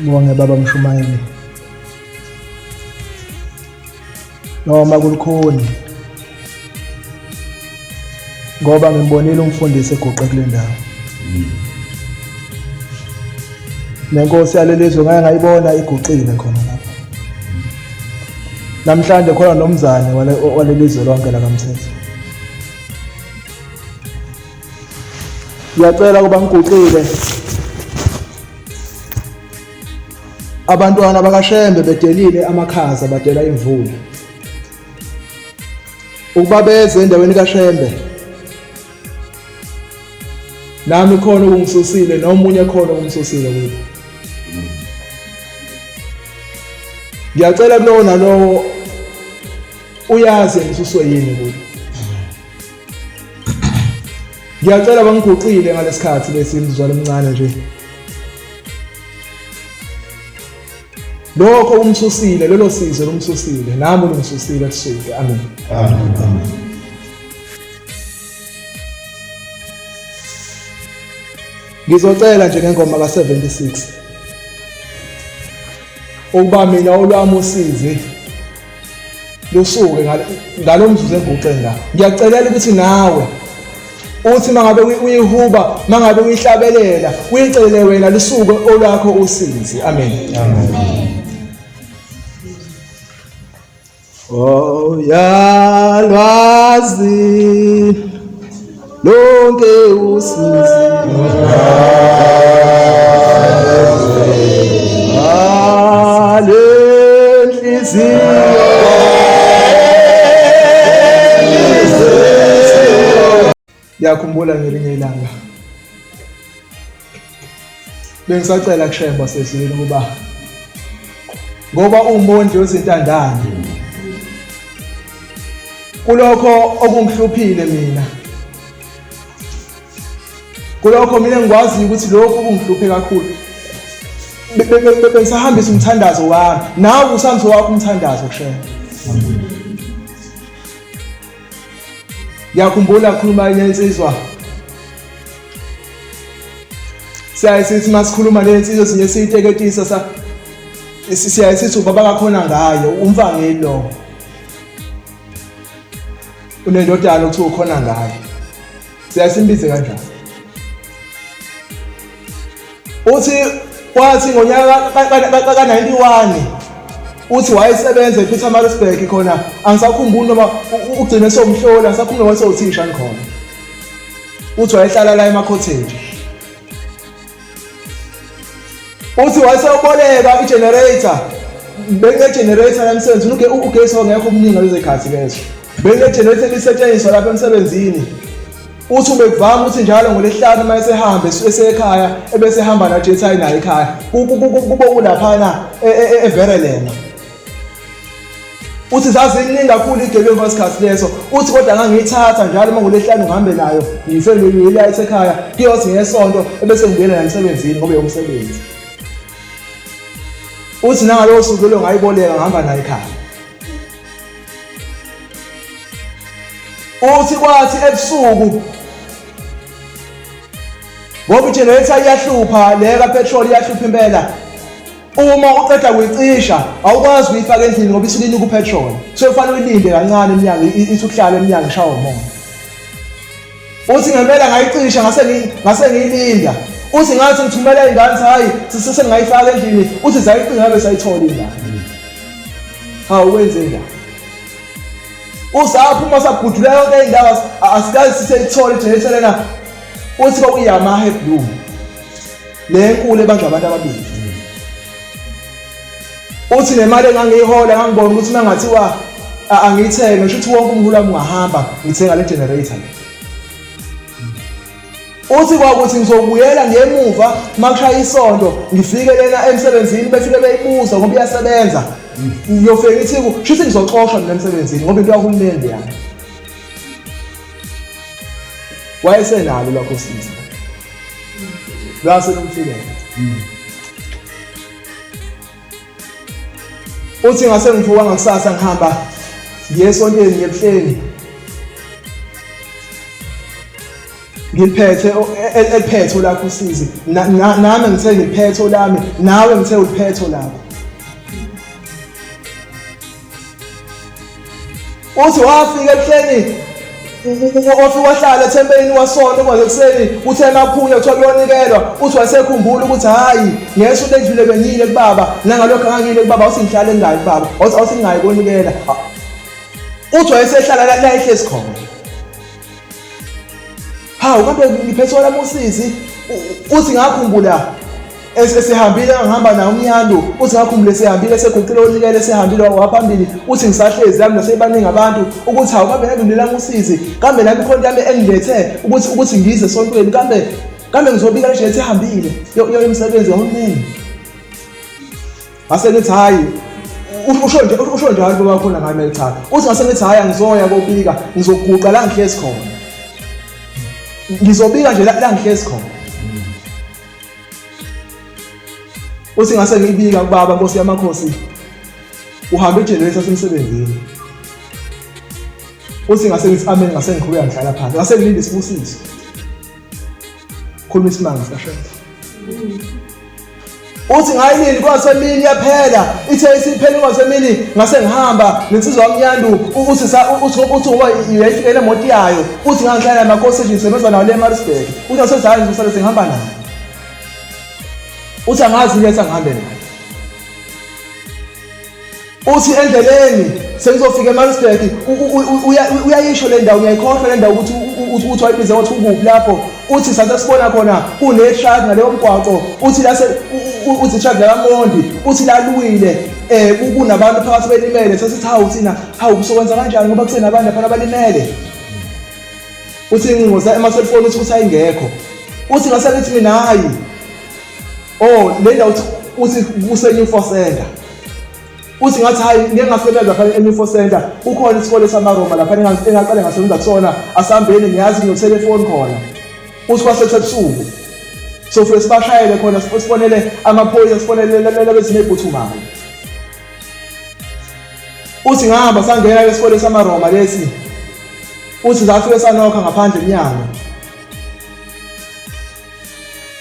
Ngibonge baba Mshumayeli. Noma kulukhuni ngoba ngimbonile umfundisi eguqe kule ndawo. Nenkosi yalelizwe ngake ngayibona iguqile khona lapha. Namhlanje khona nomzane walelizwe lonke lakaMthetho. Ngiyacela ukuba ngiguqile. Abantwana bakaShembe bedelile amakhaza badela imvula. Ukuba beze endaweni kaShembe nami khona okungisusile nomunye khona okumsusile kubo. Ngiyacela kulowo nalowo uyazi ngisuswe yini kubo. Ngiyacela bangiguqile ngalesikhathi lesi mzwana omncane nje. Lokho umsusile lelo sizo lumsusile nami lungisusile kusuke. Amen. Amen. Amen. Ngizocela nje ngengoma ka-76 ukuba mina olwami usizi lusuke ngalo mzuzu enguqe ngawo. Ngiyakucelela ukuthi nawe uthi mangabe uyihuba mangabe uyihlabelela uyicelele wena lusuke olwakho usizi. Amen. Amen. Oh yalwazi lonke usizi alenhliziyo Ngiyakhumbula ngelinye ilanga bengisacela kuShembe sezulwini ukuba ngoba uwumondli wezintandane kulokho okungihluphile mina kulokho mina ngikwaziyo ukuthi lokhu kungihluphe kakhulu bengisahambisa umthandazo wami nawe usahambisa wakho umthandazo kuShembe. Ngiyakhumbula khuluma enye insizwa siyaye sithi masikhuluma le nsizwa ezinye siyiteketisa sa siyaye sithi ubaba kakhona ngayo umvangeli lo unendodana okuthiwa ukhona ngayo siyaye simbize kanjalo. Uthi kwathi ngonyaka ka-91 uthi wayesebenza ePietermaritzburg khona angisakhumbuli noma ugcine sewumhloli angisakhumbuli noma sewuthisha ngikhona. Uthi wayehlala la emakhotheji. Uthi wayeseyoboleka i-generator benge-generator la emsebenzini ugesi wawungekho omningi ngalezo zikhathi lezo. Benge-generator ibisetshenziswa lapha emsebenzini. Uthi ubekuvama ukuthi njalo ngolesihlanu uma esehamba esekhaya ebese ehamba najethi ayinayo ekhaya kubo kulaphana eVerelema. Uthi zaziningi kakhulu igebengu ngasikhathi leso. Uthi kodwa ngangiyithatha njalo uma ngolesihlanu ngihambe nayo ngiyise ngiyilayithe ekhaya kuyothi ngesonto ebese ngibuyela nayo emsebenzini ngoba yomsebenzi. Uthi nangalowo suku lo ngayiboleka ngihamba nayo ekhaya. Uthi kwathi ebusuku ngoba igenerator iyahlupha le kapetrol iyahlupha impela uma uqeda kuyicisha awukwazi ukuyifaka endlini ngoba isuke inuka upetrol so kufanele uyilinde kancane emnyango ithi ukuhlala emnyango ishawa umoya. Uthi ngempela ngayicisha ngase ngase ngiyilinda. Uthi ngathi ngithumela ingane hayi sesengayifaka endlini uthi zayicinga ngabe sayithola ingane. Hawu wenze njani? Usaphuma sabhudula yonke indawo asikaze siseyithole igenerator lena. Uthi kwakuyamaha eblue. Le nkulu ebanjwa abantu ababili. Uthi nemali engangiyihola ngangibona ukuthi uma ngathiwa angiyithenge ngisho ukuthi wonke umholo wami ungahamba ngithenga le generator le. Uthi kwakuthi ngizobuyela ngemuva makushaya isonto ngifike lena emsebenzini befike beyibuza ngoba iyasebenza. Ngiyofike ngithi shuthi ngizoxoshwa mina emsebenzini ngoba into kahulumeni leyana. Wayesenalo lwakho siza. Lwase lumfikela. Uthi ngase ngivuka ngakusasa ngihamba ngiye esontweni ngebuhleni. Ngiliphethe eliphethe lakho usizi nami ngithe ngiliphethe lami nawe ngithe uliphethe lakho. Uthi wafika ebuhleni wafika wahlala ethempelini wasonto kwaze ekuseni uthe emaphunya kuthiwa kuyonikelwa uthi wasekhumbula ukuthi hhayi ngesonto edlule bengiyile kubaba nangalokho angangiyile kubaba uthi ngihlale ngingayi kubaba awuthi ngingayi konikela uthi wayesehlala la ehlezi khona. Hawu kambe ngiphethe wala usizi uthi ngakhumbula esehambile ngihamba naye umnyandu uthi ngakhumbula esehambile eseguqile onikele esehambile waphambili uthi ngisahlezi lami nasebaningi abantu ukuthi hawu kambe nami ngilelami usizi kambe nami khona yami engilethe ukuthi ukuthi ngize esontweni kambe kambe ngizobika nje ethi ehambile yomsebenzi kahulumeni. Ngase ngithi hayi usho nje usho njalo baba khona ngami cha. Uthi ngase ngithi hayi angizoya kobika ngizoguqa la ngihlezi khona. Ngizobika nje la ngihlezi khona. Uthi ngase ngibika kubaba Nkosi yamakhosi uhambe igenerator semsebenzini. Uthi ngase ngithi amen ngase ngiqhubeka ngihlala phansi. Ngase ngilinde isibusiso. Khuluma isimanga sikaShembe. Uthi ngayilindi kwasemini yaphela ithe isiphela kwasemini ngase ngihamba nensizwa yamnyandu uthi sa uthi uthi ngoba yayifikele imoto yayo uthi ngangihlala namakhosi nje ngisebenza nayo le eMaritzburg uthi ngasethi hayi ngizosale sengihamba nayo uthi angazi letha ngihambe nayo Uthi endleleni sengizofika eMaritzburg uyayisho le ndawo ngiyayikhohlwa le ndawo ukuthi uthi wayibiza wathi ukuphi lapho uthi sase sibona khona kune-truck ngaleyo mgwaqo uthi lase uthi truck lakaMondi uthi laluwile eh kunabantu phakathi belimele sasithi hawu thina hawu kusokwenza kanjani ngoba kusenabantu lapha abalimele uthi incingo ema-cellphone uthi usayingekho uthi ngase ngithi mina hayi Oh le ndawo uthi kuse-New Force Center. Uthi ngathi hayi ngeke ngasebenza lapha e-New Force Center kukhona isikole samaRoma lapha engaqale ngasebenza kusona asihambeni ngiyazi kunothelefoni khona. Uthi kwasekusebusuku. So fike sibashayele khona sibonele amaphoyisa sibonele labezimo ey'phuthumayo. Uthi ngahamba sangena esikole samaRoma lesi. Uthi safike sanokha ngaphandle emnyango.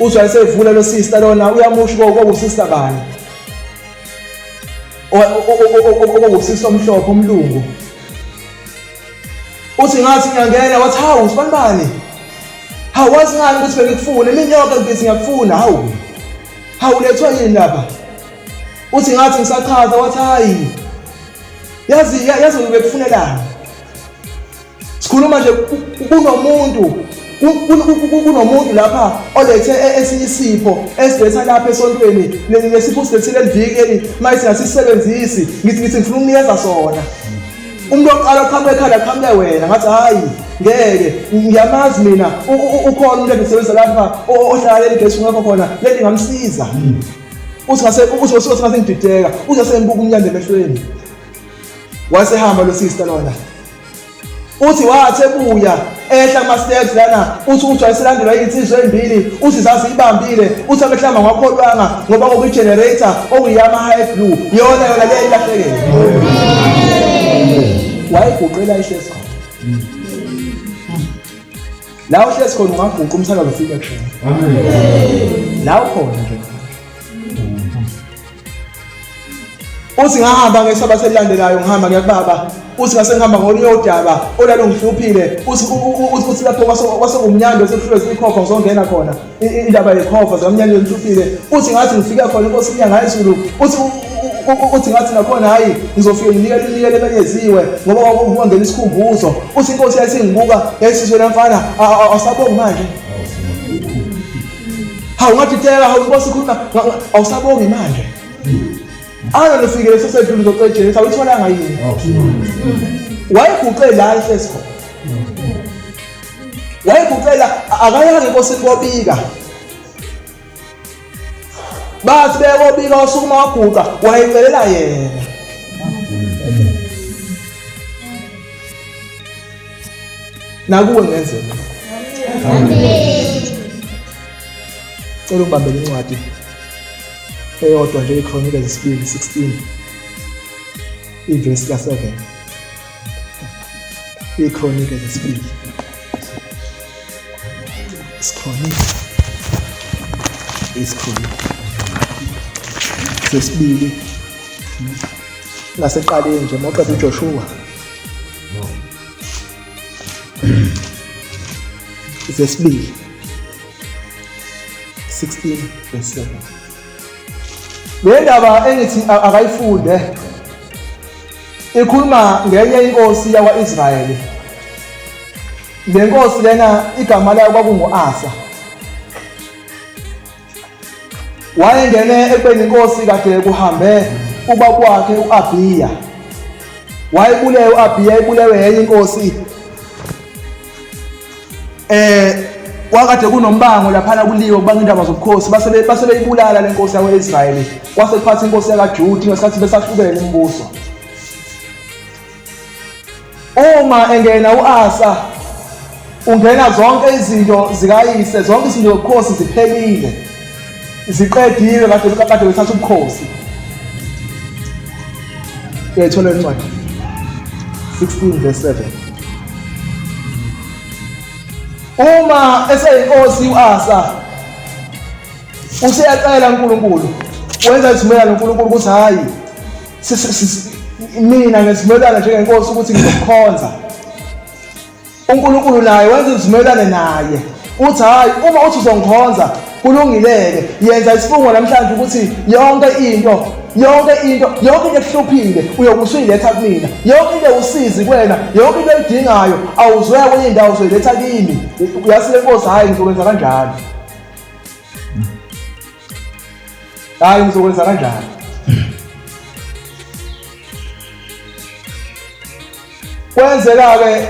Uthi wayesevula lo sister lona uyamusho kwakusista bani okusista omhlophe omlungu uthi ngathi ngiyangena wathi hawu sibani bani hawu wazi ngani ukuthi bengikufuna imini yonke ngibhizi ngiyakufuna hawu hawu lethwa yini lapha uthi ngathi ngisachaza wathi hayi yazi yazi ngibekufunelani Sikhuluma nje kunomuntu kunomuntu lapha olethe e, esinye isipho esiletha lapha esontweni lesipho silethile liviki leli manje singasisebenzisi ngithi ngithi ngifuna ukunikeza sona umuntu oqala oqhamuka ekhanda qhamuke wena ngathi hayi ngeke ngiyamazi mina ukhona umuntu engisebenzisa lapha ohlala leli gesi ungekho khona leli ngamsiza uthi ngase uthi ngase ngidideka uthi ngase ngibuka umnyanda emehlweni wasehamba lo sister lona uthi wathi ebuya ehla ama-steps lana uthi uthi wayeselandelwa iy'nsizwa ey'mbili uthi zaziyibambile uthi amehlamba ngwakholwanga ngoba kwakuyi-generator okuyiyama-high blue yona yona leyo ilahlekele wayiguqela ihlezi khona la uhlezi khona ungaguqa umsakazo ufike kushona la ukhona nje Uthi ngahamba ngesabatha elilandelayo ngihamba ngiya kubaba uthi ngase ngihamba ngolunye udaba olalungihluphile uthi uthi lapho kwasekuwumnyando sekuhlulwe zikhova ngizongena khona indaba yekhova zamnyando ngihluphile uthi ngathi ngifike khona inkosi inyanga yezulu uthi uthi ngathi nakhona hayi ngizofike nginikele iminikelo emenyeziwe ngoba kwakungena isikhumbuzo uthi inkosi yayisingibuka yayisizwe mfana awusabongi manje Hawu ngadideka hawu inkosi ikhuluma awusabongi manje. Ana nifike leso sedlule uzoqejela ethi awuyitholanga yini. Wayeguqe la ehlezi khona. Wayeguqela akayanga enkosini kobika. Bathi bekobika wasukuma waguqa wayecelela yena. Nakuwe ngenzeka. Amen. Cela ungibambele incwadi eyodwa nje iChronicles zesibili 16 ivesi ka-7 iChronicles zesibili. Isikhona. Isikhona. Sesibili. Ngaseqaleni nje mawuqeda uJoshua. Zesibili. 16 verse 7. Le ndaba engithi akayifunde ikhuluma ngenye inkosi yakwa-Israyeli. Le nkosi lena igama layo kwakungu-Asa. Wayengene ekubeni inkosi kade kuhambe ubaba wakhe u-Abiya. Wayebulewe u-Abiya ebulewe yenye inkosi eh wakade kunombango laphana kuliwe kubanga indaba zobukhosi base base beyibulala lenkosi yakwa-Israyeli kwase kuphatha inkosi yakaJuda ngesikhathi besahlukene umbuso uma engena u-Asa ungena zonke izinto zikayise zonke izinto zobukhosi ziphelile ziqediwe kade kade bethatha ubukhosi uyayithola incwadi 16 verse 7 uma eseyinkosi u-Asa useyacela uNkulunkulu wenza isivumelwano noNkulunkulu ukuthi hayi mina ngesivumelwano njengenkosi ukuthi ngizokukhonza uNkulunkulu naye wenza isivumelwano naye uthi hayi uma uthi uzongikhonza kulungileke yenza isifungo namhlanje ukuthi yonke into yonke into yonke into ekuhluphile uyobe usuyiletha kumina yonke into ewusizi kuwena yonke into oyidingayo awuzoya kwenye indawo uzoyiletha kimi uyasi le nkosi hhayi ngizokwenza kanjalo Hayi ngizokwenza kanjani? Kwenzeka ke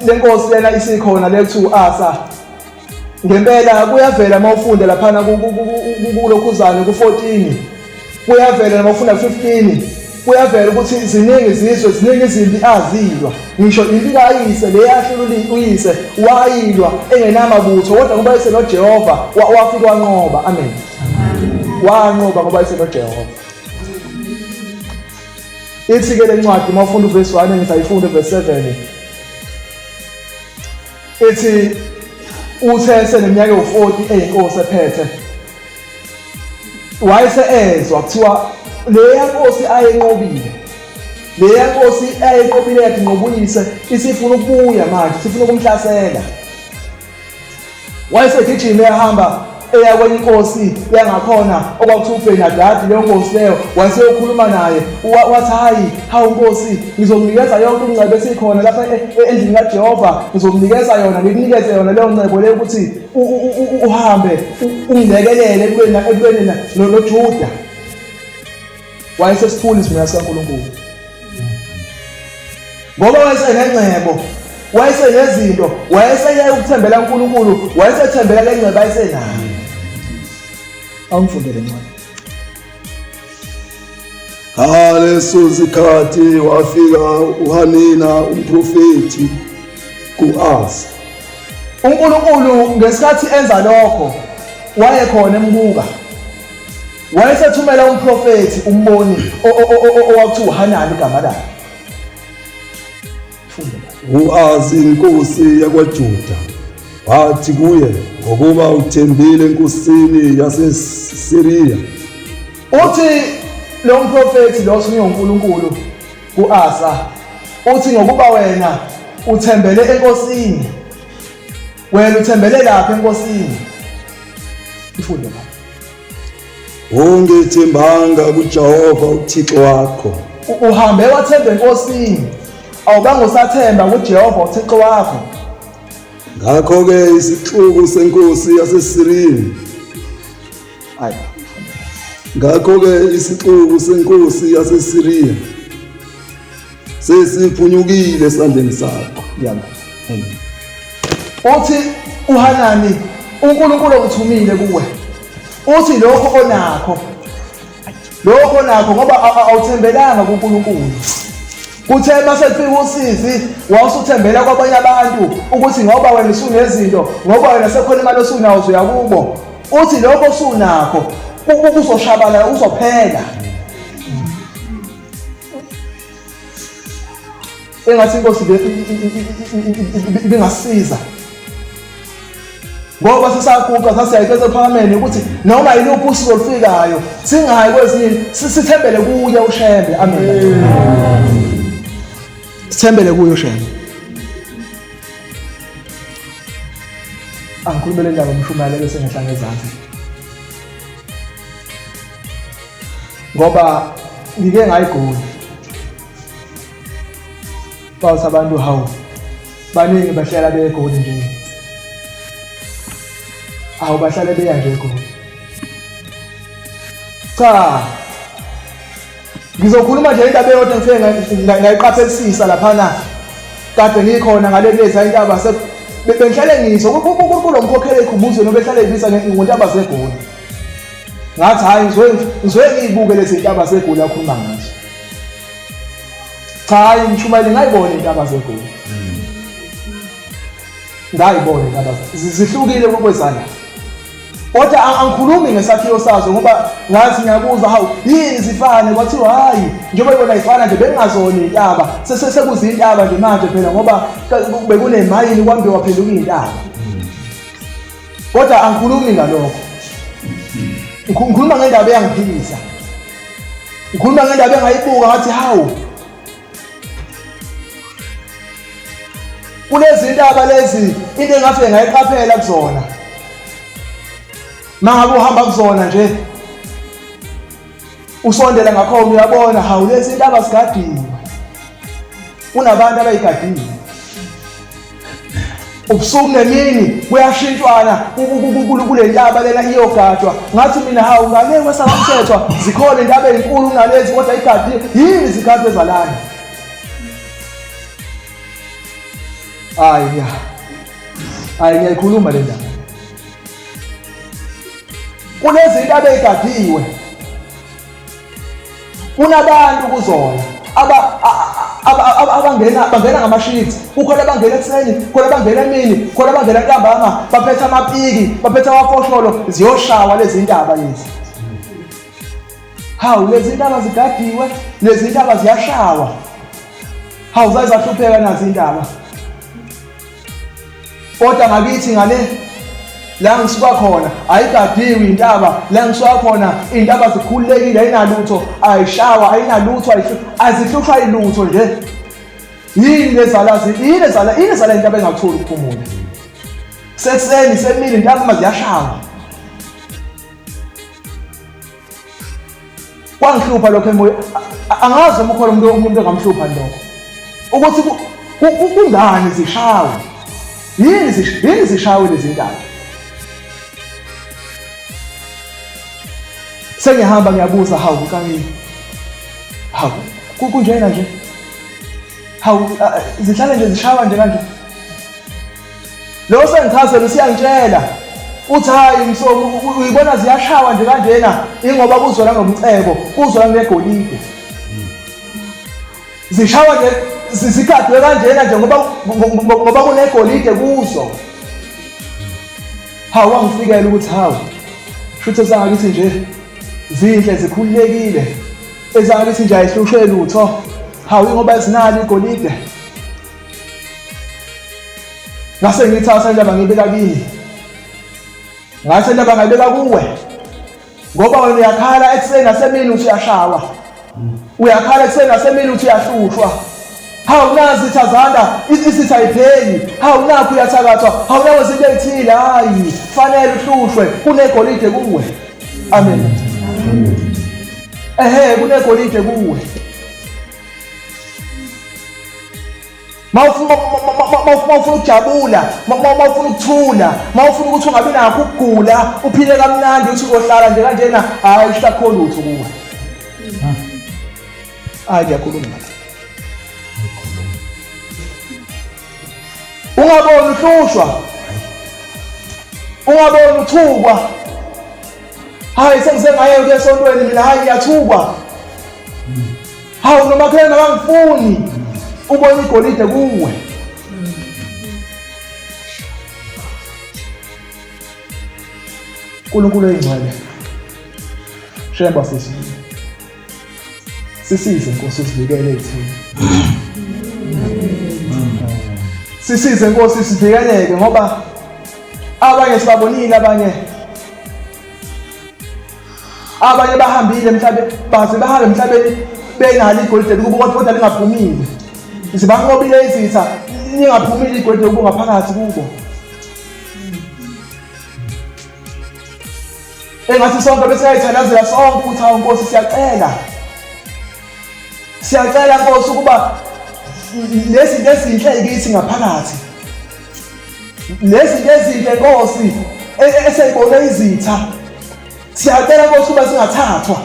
lenkosi lena isikhona le kuthiwa uAsa. Ngempela kuyavela uma ufunda laphana kulokhuzane ku-14 kuyavela noma ufunda ku-15 kuyavela ukuthi ziningi izizwe ziningi izimpi azilwa ngisho impi kayise le yahlula uyise wayilwa engenamabutho kodwa ngoba yise noJehova wafika wanqoba amen wanqoba ngoba yise noJehova ithi ke lencwadi uma ufunda uvesi 1 ngisayifunda uvesi 7 ithi uthe eseneminyaka ewu-40 eyinkosi ephethe wayese ezwa kuthiwa leya nkosi ayenqobile leya nkosi ayenqobile yathi nqobuyise isifuna ukubuya manje sifuna ukumhlasela wayesegijima ehamba eya kwenye inkosi yangakhona okwakuthiwa uBenadadi leyo nkosi leyo wayeseyokhuluma naye wathi hayi hawu nkosi ngizokunikeza yonke ingcebo esikhona lapha e, e, endlini kaJehova ngizokunikeza yona ngikunikeze yona leyo ngcebo leyo ukuthi uhambe ungilekelele ekubeni ekubeni noJuda wayesesiphula isivumelwano sikaNkulunkulu ngoba wayesenengcebo wayesenezinto wayeseyeka ukuthembela uNkulunkulu wayesethembela le ngcebo ayesenayo awungifundele incwadi Ngaleso sikhathi wafika uHanina umprofethi ku-Asa. uNkulunkulu ngesikhathi enza lokho wayekhona embuka wayesethumela umprofethi umboni owakuthiwa uHanani igama lakhe U-Azi inkosi yakwaJuda wathi kuye, ngokuba uthembile enkosini yaseSiriya. Uthi lo mprofethi lo othunywe uNkulunkulu ku-Asa uthi ngokuba wena uthembele enkosini wena uthembele lapha enkosini ifunde la Ungethembanga kuJehova uThixo wakho. Uhambe wathemba enkosini awubange usathemba kuJehova uThixo wakho. Ngakho-ke isixuku senkosi yaseSiriya Ayi. Ngakho-ke isixuku senkosi yaseSiriya sesiphunyukile esandleni sakho. Yabo. Uthi uHanani uNkulunkulu okuthumile kuwe. Uthi lokho onakho. Lokho onakho ngoba awuthembelanga kuNkulunkulu. Kuthe mase kufika usizi wawusuthembela kwabanye abantu ukuthi ngoba wena usunezinto ngoba wena sekhona imali osunayo uzoya kubo. Uthi lokho osunakho kuzoshabalala kuzophela. Engathi inkosi ibingasiza. Ngoba sisaguqa sasiyayicela ephakameni ukuthi noma yiluphi usizo olufikayo singayi kwezinye sithembele kuye uShembe. Amen. Sithembele kuye uShembe. Angikhulume le ndaba umshumayelo bese ngehla ngezansi. Ngoba ngike ngayigula. Bawuthi abantu hawu baningi bahlala beGoli nje. Awu bahlale beya nje eGoli. Cha. Ngizokhuluma nje indaba eyodwa ngifike ngayiqaphelisisa laphana. Kade ngikhona ngale kuleza intaba se bengihlale ngizwa kulo mkhokhelo ekhumbuzweni obehlale ebisa ngontaba zeGoli. Ngathi hayi ngizoye ngiyibuke lezi ntaba zeGoli akhuluma ngazo. Cha hayi ngishumayele ngayibona intaba zeGoli. Ngayibona intaba zihlukile kwezana. Kodwa angikhulumi ngesakhiwo sazo ngoba ngathi ngiyabuza hawu yini zifane kwathiwa hayi njengoba ibona ifana nje bengingazona intaba sekuzintaba nje manje phela ngoba bekunemayini kwambiwa phela ukuyintaba. Kodwa angikhulumi ngalokho. Ngikhuluma ngendaba eyangiphilisa. Ngikhuluma ngendaba engayibuka ngathi hawu. Kulezi ntaba lezi into engafike ngayiqaphela kuzona. Mangabe uhamba kuzona nje usondela ngakhona uyabona hawu lezi ntaba zigadiwe. Kunabantu abayigadile. Ubusuku nemini kuyashintshwana kule ntaba lena iyogadwa. Ngathi mina hawu ngale kwesakamthethwa zikhona intaba ezinkulu kunalezi kodwa igadiwe. Yini zigadwe ezalana? Hayi ya. Hayi ngiyayikhuluma le ndaba. Kulezi ntaba ezigadiwe kunabantu kuzona abangena bangena ngamashifts kukhona abangena ekuseni khona abangena emini khona abangena ntambama baphethe amapiki baphethe amafosholo ziyoshawa lezi ntaba lezi hawu lezi ntaba zigadiwe lezi ntaba ziyashawa hawu zaze zahlupheka nazi intaba Kodwa ngakithi ngale la ngisuka khona ayigadiwe intaba la ngisuka khona iy'ntaba zikhululekile ayinalutho ayishawa ayinalutho azihlushwa yilutho nje yini lezala yini ezala yini ezala intaba engakutholi ukuphumula sekuseni semini ntambama ziyashawa Kwangihlupha lokho emoya angazi uma ukhona umuntu umuntu engamhlupha lokho ukuthi kungani zishawe yini yini zishawe lezi ntaba sengihamba ngiyabuza hawu kani hawu kunjena nje hawu zihlale nje zishawa nje kanje Lo sengichazela usiyangitshela uthi hayi msomi uyibona ziyashawa nje kanjena ingoba kuzwela ngomcebo kuzwela ngegolide zishawa nje zigadwe kanjena nje ngoba ngoba kunegolide kuzo hawu wangifikela ukuthi hawu shuthi esangakithi nje zinhle zikhululekile esangakithi nje ayihlushwe lutho hawu ingoba zinalo igolide Ngase ngiyithatha indaba ngiyibeka kimi. Ngase indaba ngayibeka kuwe. Ngoba wena uyakhala ekuseni nasemini uthi uyashawa. Uyakhala ekuseni nasemini uthi uyahlushwa. Hawu nazi ithazanda isitha ayipheli. Hawu nakho uyathakathwa. Hawu nawe izinto ezithile hayi fanele uhlushwe kunegolide kuwe. Amen. Ehhe kunegolide kuwe. Mawufuna ukujabula, mawufuna ukuthula, mawufuna ukuthi ungabi nakho ukugula, uphile kamnandi uthi uzohlala nje kanjena, hayi usho lutho kuwe. Hayi ngiyakhuluma. Ungaboni uhlushwa. Ungaboni uthukwa. Hayi sengize ngaye ukuya esontweni mina hayi ngiyathukwa. Hawu nomakhelwane akangifuni. Ubona igolide kuwe. uNkulunkulu oyingcwele. Shemba sisi. Sisize Nkosi usivikele ethini. Sisize Nkosi sivikeleke ngoba Abanye sibabonile abanye abanye bahambile emhlabeni baze bahambe emhlabeni benalo igolide kubo kodwa kodwa lingaphumile zibanqobile izitha lingaphumile igolide kubo ngaphakathi kubo engathi sonke besingayithandazela sonke ukuthi hawu nkosi siyacela siyacela nkosi ukuba lezi zinto ezinhle kithi ngaphakathi lezi zinto ezinhle nkosi e, e, eseyibone izitha siyacela nkosi ukuba singathathwa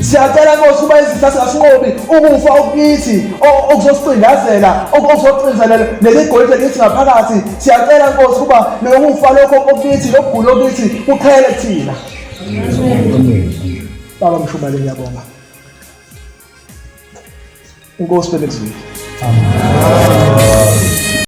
siyacela nkosi ukuba izitha singasinqobi ukufa okukithi okuzosicindazela okuzocinzelela leli golide lithi ngaphakathi siyacela nkosi ukuba lokufa lokho okukithi lokugula okukithi kuqhele kuthina baba mshumale ngiyabonga inkosi bele kuzwile Amen.